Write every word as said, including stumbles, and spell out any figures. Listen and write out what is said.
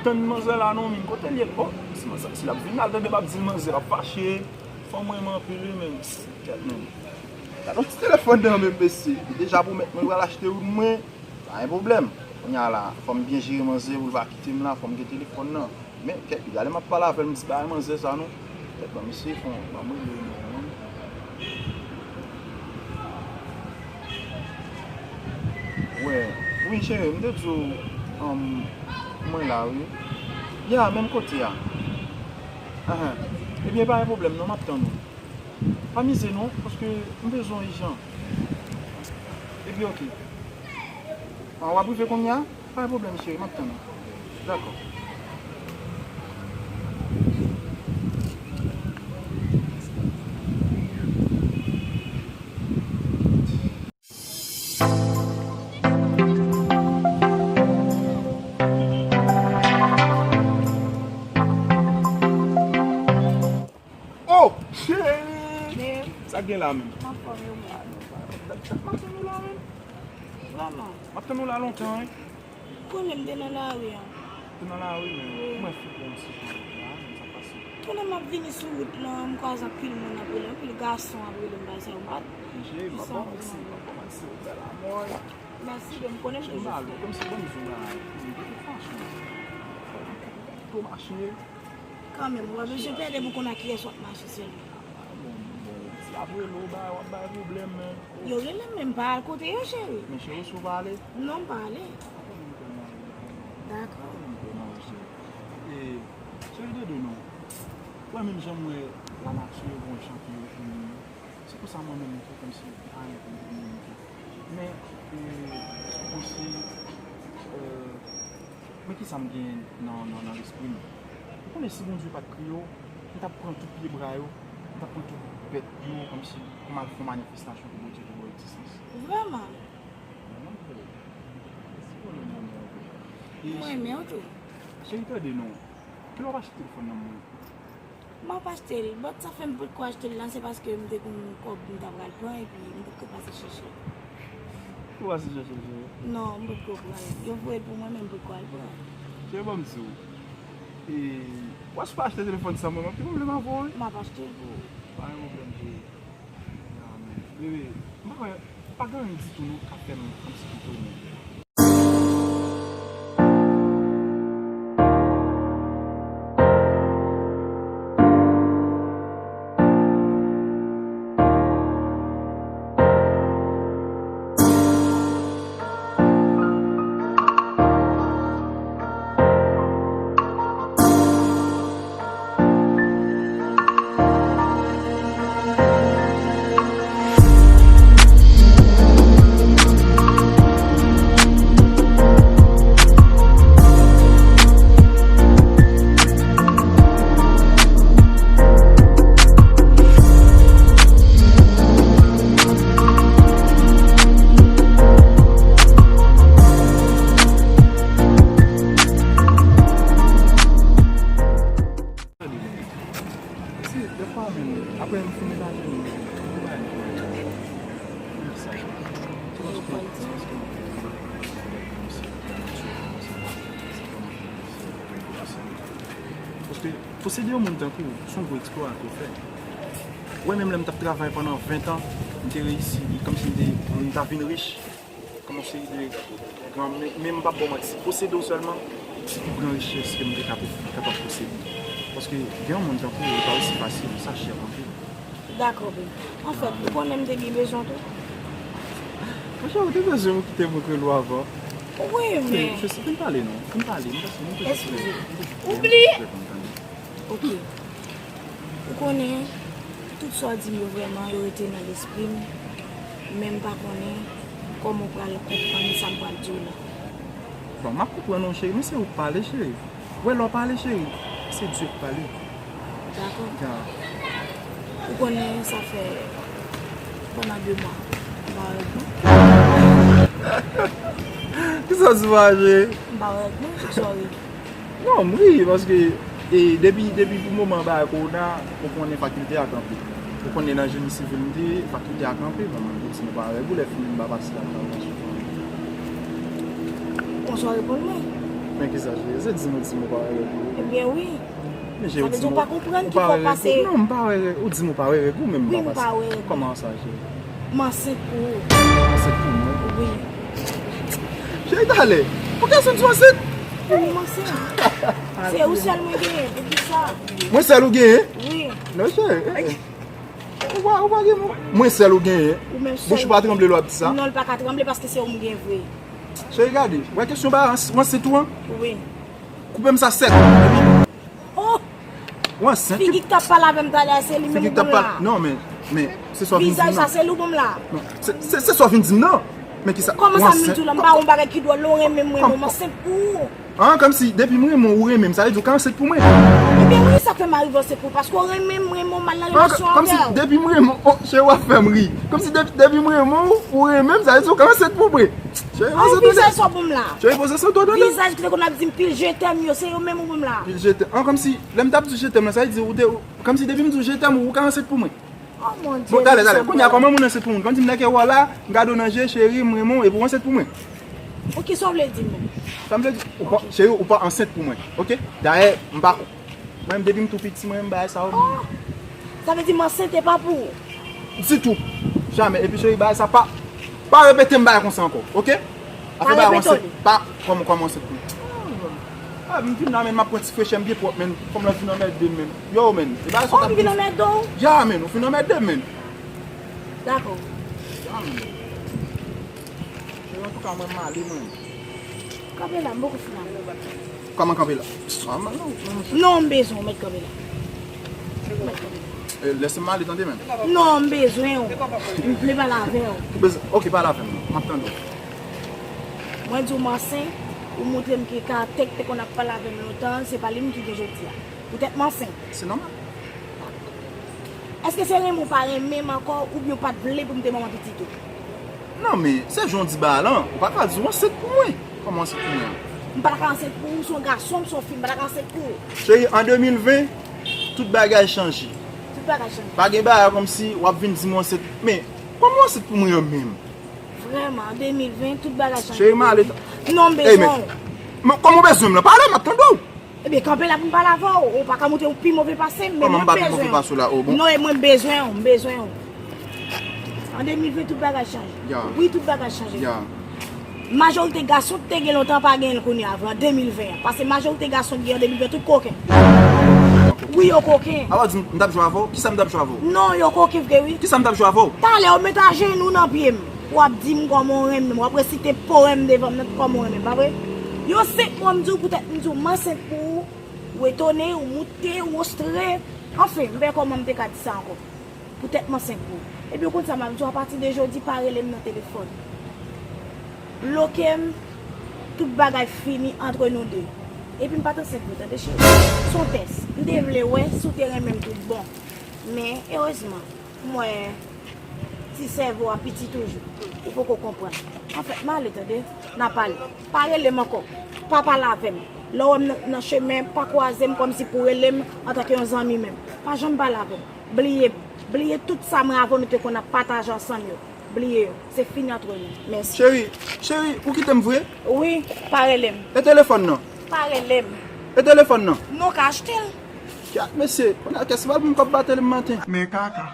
Menm manzè la non, men kote l ye? Oh, si manzè, si l ap vin la, l tande m ap di l manzè ap fache. Fanm renmen anpil wi, men kèt, men. Gade yon ti telefòn nan men mesye. Li deja pwomèt mwen li pral achte youn mwen. Pa gen pwoblèm. Kounye a la, fò m byen jere manzè pou l pa kite m la, fò m gen telefòn nan. Men kèt, gade m ap pale avè l, m di bagay manzè sa non. Kèt, ban misye fon, ban mwen rele non. Wè, wi cheri, m te di w, um, mwen la wi. Ya, menm kote a. Ahan. Ebyen, pa gen pwoblèm non, m ap tann ou. Pa mize non, paske m bezwen w ijan. Ebyen, oke. An, w ap rive kounye a? Pa gen pwoblèm, cheri, m ap tann ou. Dakò. Oh, cheri! Men, sa k gen la menm? M anfòm, e ou menm? Ah, non, pa, dat, dat m ap tann ou la menm. Vrèman? M ap tann ou la lontan, wi. Konnen m te nan lari a. Te nan lari, men. Wi. Mwen fou pou yon ti jan la, men sa pase. Konnen m ap vini sou wout lan, m kwaze anpil moun ap rele, anpil gason ap rele m, bagay sa yo, m pa t. Cheri, m ap ba w manti, m ap ba w manti, ou bèl amò. Mèsi, men m konnen m te jis. Cheri, m kòmsi bon jou la, de tout fason. Tou mache. Kanmenm, ou pa bezwen pede pou konn ak kiyès w ap mache sèlman. Ah, bon, bon, si y ap rele w, w ap bay pwoblèm, men. Yo rele m, men m pa al kote yo, cheri. Men cheri, si w pa ale? Non, m pa ale. Dakò. E, cheri, de de non. Ou wè menm jan m wè lanati, bon, jan ke yo fini. Se pou sa mwen menm tou, kòmsi m pa renmen pou m vini tou. Men, e, èske w panse, e, men kisa m gen nan, nan, nan lespri m? Ou konnen si Bondye pa t kreye w, m t ap pran tout pye bra yo, m t ap pran tout bèt yo, kòmsi pou m al fè yon manifestasyon pou Bondye te ba w egzistans. Vrèman? Vrèman vre. Mèsi pou lè m renmen w vre. Mwen renmen w tou. Cheri, tande non. Kilè w ap achte telefòn nan mwen? M ap achte l, but sa fè m potko achte l la, se paske m te gen yon kòb m ta pral pran, epi m potko pase chèche l. Ou pase chèche l, cheri? Non, m potko pran l. Yo voye l pou mwen, men m potko al pran l. Cheri, ban m di w. E, w a sou pa achte telefòn san mwen, m ap gen pwoblèm avè w, wi. M ap achte l pou ou. Pa gen pwoblèm, cheri. Amen. Bebe, m pa kwè, pa gen anyen ditou non k ap fè m kòmsi pito men. Tande, men, se dèfwa menm, apre m fin metaje m, m bay yon ti bagay. Sa, se paske, se paske m te, paske posede yon moun tankou w, se yon gwo ekspwa ke w fè. Ou wè, menm lè m t ap travay pandan ven tan, m te reyisi, kòmsi m te, m ta vin rich. Kòm yon seri de gran, men, men m p ap ba w manti, posede w sèlman, se pi gran richès ke m te kapab, kapab posede. Paske gen yon moun tankou w, li pa osi fasil, sa chè anpil. Dakò, babe. Anfèt, ou konnen m te byen bezwen w tou. Monchè, ou te bezwen m kite m rele w avan. Wi, men, men je sais, fin pale non, fin pale, m panse nou te jis. Eskize. Oubli. Ok. Ou konnen, tout sa w di m yo vrèman, yo rete nan lespri m, men m pa konnen kòman w pral konprann sa m pral di w la. Bon, m ap konprann ou, cheri, men se ou k pale, cheri. Ou wè, lè w pale, cheri, se Dye k pale. Dakò. Ya. Ou konnen, sa fè pandan de mwa, m pa wè w. Kisa w di, cheri? M pa wè w, sorry. Non, m ri, paske, e, depi, depi pou moman bagay kowona, ou konnen fakilte a kanpe. Ou konnen nan jeni sivil m te ye, fakilte a kanpe, bon, mwen di nou pa règ ou lè fini m pa pase la travay sou fòm. Bonswa, reponn mwen. Men kisa, cheri? Se di m ou di m ou pa wè règ ou. Ebyen wi. Men cheri, ou di m ou pa konprann ki fè w pase. Non, m pa wè règ. Ou di m ou pa wè règ ou menm. Wi, m pa wè règ. Kòman sa, cheri? M ansent pou ou. Ansent pou mwen? Wi. Cheri, talè. Poukisa w di w ansent? Wi, m ansent. Se ou sèl mwen genyen, poukisa? Mwen sèl ou genyen? Wi. Non, cheri. Ou pa, ou pa gen mwen. Mwen sèl ou genyen. Bouch ou pa tranble lè w ap di sa? Non, l pa ka tranble paske se ou m gen vre. Cheri, gade, wè kesyon ba w ansent ou an? Wi. Koupe m sa sèk. Oh! Ou ansent. Figi k t ap pale avè m talè a, se li menm ou ban m la. Non, men, men, se sa w vin di m nan. Vizaj sa, se li ou ban m la. Non, se, se, se sa w vin di m nan. Men kisa? Kòman sa m vin di w la? M pa wè yon bagay ki dwòl, lè w renmen m, renmen m, m ansent pou ou. An, kòmsi depi m renmen w, ou renmen m, sa vle di ou ka ansent pou mwen. Ebyen wi, sa k fè m a rive ansent pou ou, paske w renmen m, renmen w, m al nan relasyon avè w. Kòmsi depi m renmen w, oh, cheri, w ap fè m ri. Kòmsi depi, depi m renmen w, ou renmen m, sa vle di ou ka ansent pou mwen. Cheri, poze tande. Vizaj sa w ban m la. Cheri, poze tande. Vizaj ki te konn ap di m pil je t'aime yo, se yo menm ou ban m la. Pil je t'aime. An, kòmsi lè m t ap di je t'aime lan, sa vle di ou te, kòmsi depi m di w je t'aime ou, ou ka ansent pou mwen. Oh mon Dieu. Bon, talè, talè. Kounye a, kòman moun ansent pou moun? Kòmsi m nan kè w la, m gade w nan je, cheri, m renmen w, epi w ansent pou mwen. Bon, kisa w vle di m menm? Sa m vle di, ou pa, cheri, ou pa ansent pou mwen. Oke? Dayè, m pa, mwen menm, depi m tou piti, mwen menm, bagay sa yo. Oh! Sa vle di m ansent e pa pou ou? Ditou. Jamè. Epi, cheri, bagay sa pa, pa repete m bagay konsa ankò. Oke? Afè bagay w ansent, pa, kòman, kòman w ansent pou mwen? Ah, m vin la, men, m ap pran ti frechè, m byen pwòp, men. Fanm lan fin anmède m, men. Yo, men. E bagay sa w t ap di. Oh, m vin anmède w? Ya, men, ou fin anmède m, men. Dakò. Ya, men. Cheri, antouka, mwen, m ale, mwen. Kanpe la, m poko fin ale. Kòman kanpe la? Ah, man, non, non, non. Non, m bezwen w, mèt kanpe la. Mèt kanpe la. Eh, lèse m ale, tande, men. Non, m bezwen w. M vle pale avè w. Ou bezwen, oke, pale avè m, non. M ap tande w. Mwen di w m ansent, ou montre m ke karaktè k te konn ap pale avè m lontan, se pa li m ki gen jodi a. Poutèt m ansent. Se nòmal. Èske se renmen w pa renmen m ankò, oubyen w pa t vle pou m te manman pitit ou? Non, men, se jan w di bagay lan, ou pa ka di w ansent pou mwen. Kòman ansent pou mwen? M pa ta ka ansent pou ou, m se yon gason, m se yon fi, m pa ta ka ansent pou ou. Cheri, an de mil ven, tout bagay chanje. Tout bagay chanje. Pa gen bagay kòmsi w ap vin di m w ansent. Men, kòman w ansent pou mwen an menm? Vrèman, an de mil ven, tout bagay chanje. Cheri, m ale. Non, m bezwen w. Men, kòman w bezwen m lan? Pale, m ap tande w. Ebyen, kanpe la pou m pale avè w. Ou pa ka montre w pi move pase m, men mwen bezwen w. Kòman m pa pi move pase w la? Oh, bon. Non, e mwen bezwen w, m bezwen w. An de mil ven, tout bagay chanje. Ya. Wi, tout bagay chanje. Ya. Majorite gason ki te gen lontan pa genyen l kounye a, vre, an de mil ven an. Paske majorite gason ki gen an de mil ven, tout koken. Wi, yo koken. Alò, di m, m t ap jwe avè w? Kisa m t ap jwe avè w? Non, yo koken vre, wi. Kisa m t ap jwe avè w? Talè, w met ajenou nan pye m. W ap di m kòman w renmen m, w ap resite powèm devan m nan kòman w renmen m, pa vre? Yo senk mwa m di w poutèt m di w m ansent pou ou, ou etone, ou moute, ou ostre. Anfen, m pa wè kòman m te ka di sa ankò. Poutèt m ansent pou ou. Epi w konn sa m ap di w, apati de jodi, pa rele m nan telefòn. Bloke m, tout bagay fini antre nou de. Epi m pa t ansent vre, tande cheri. Se yon tès. M te vle wè si w te renmen m tout bon. Men, erezman, m wè ti sèvo a piti toujou. Ou poko konprann. Anfèt, m ale, tande. N a pale. Pa rele m ankò. Pa pale avè m. Lè w wè m nan, nan chemen, pa kwaze m kòmsi pou rele m antanke yon zanmi menm. Pa janm pale avè m. Bliye m. Bliye tout sa mwen avè w nou te konn ap pataje ansanm yo. Bliye yo. Se fini antre nou. Mèsi. Cheri, cheri, ou kite m vre? Wi, pa rele m. E telefòn nan? Pa rele m. E telefòn nan? Non, w ka achte l. Kèt mesye, kounye a kès pa pou m k ap batele m maten. Men kaka.